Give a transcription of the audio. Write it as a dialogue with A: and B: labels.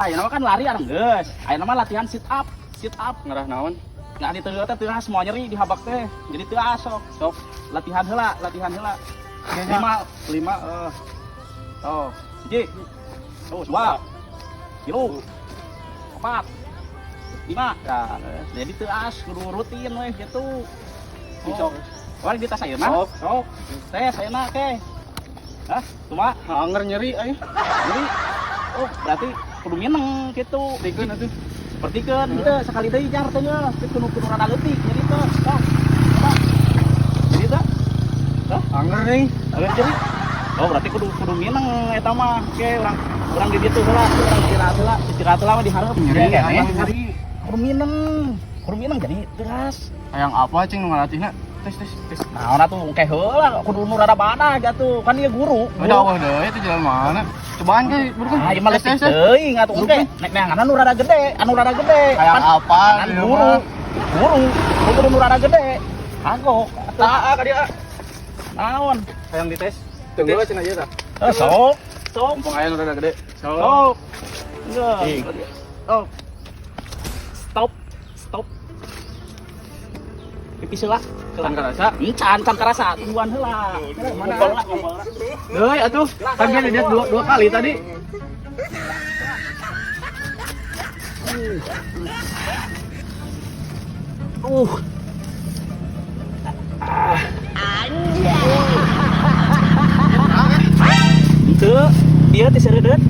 A: Ayeuna mah kan lari areng geus. Ayeuna mah latihan sit up, sit up.
B: Ngarah naon?
A: Nah, di teu teh teuas moal nyeri di habak teh. Jadi teuas sok.
B: Sok.
A: Latihan heula, latihan heula. Lima, lima, eh. Oh, hiji. Oh, dua. Tilu. Empat. Lima. Nah, jadi teuas kudu rutin weh gitu.
B: Sok.
A: Oh, di tas ayeuna.
B: Sok.
A: Sok. Tes ayeuna teh. Hah, kumaha?
B: Hanger nyeri euy.
A: Jadi, oh, berarti kudu mineng gitu.
B: Tikeun atuh.
A: Sepertikeun henteu sakali deui jar teh geus kudu kudu rada leutik jadi teh. Tah. Tah. Jadi teh. Hah?
B: Hanger deui.
A: Agak jadi. Oh, berarti kudu kudu mineng eta mah. Oke, urang urang di ditu heula, urang istirahat heula, istirahat heula mah di hareup.
B: Nyeri,
A: Nyeri,
B: nyeri.
A: Kudu mineng. Kudu mineng jadi teras.
B: Hayang apa cing nu ngalatihna? Tes tes tes.
A: Nah, ora tuh engke heula kudu nu rada badag atuh. Kan ieu guru.
B: Udah awal deui itu jalan mana? Cobaan ke burukan.
A: Ah, ieu mah
B: Tes,
A: leutik
B: tes, tes.
A: teuing atuh engke. Nek neangan anu rada gede, anu rada gede.
B: Hayang
A: Kan
B: apa?
A: kan guru. Guru, kudu nu rada gede. Kagok.
B: Tah ka dia.
A: Naon?
B: Hayang dites. Tunggu cenah ieu tah.
A: Eh, sok. Sok.
B: Mumpung aya nu rada gede. Sok.
A: Sok. Enggak.
B: Ih.
A: Oh. Stop. Stop. Pipis heula.
B: Can karasa.
A: Encan, can karasa. Tungguan heula.
B: Mana?
A: Ngompol lah, ngompol lah.
B: Deui atuh. Kan dia lihat dua dua kali tadi.
A: Henteu, dia teh seureudeut.